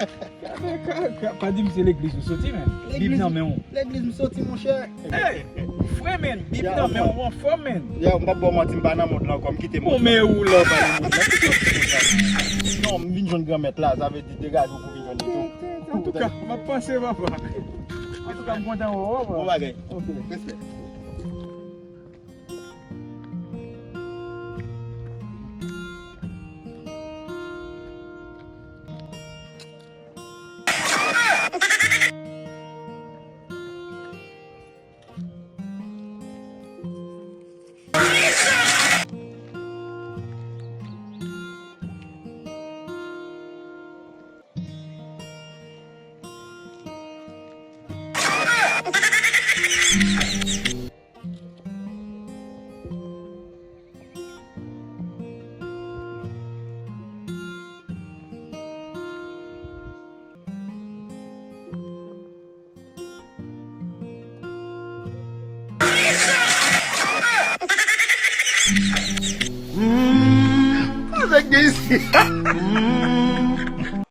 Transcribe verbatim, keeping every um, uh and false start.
Gade kaka, pa di m se legliz ou soti, men. Bib nan men w. Legliz m soti, monchè. Hey, frè, men, Bib nan men w, w anfòm, men. Yo, m p ap ba w manti, m pa nan mond lan ankò, m kite mond lan. Bon, men ou la, w pa nan mond lan. Non, m vin jwenn Granmèt la, sa vle di degaje w pou vin jwenn li tou. Antouka, m ap panse, papa. Antouka, m kontan wè w, papa. Bon bagay. Ok. Respè. Avèk gen isi.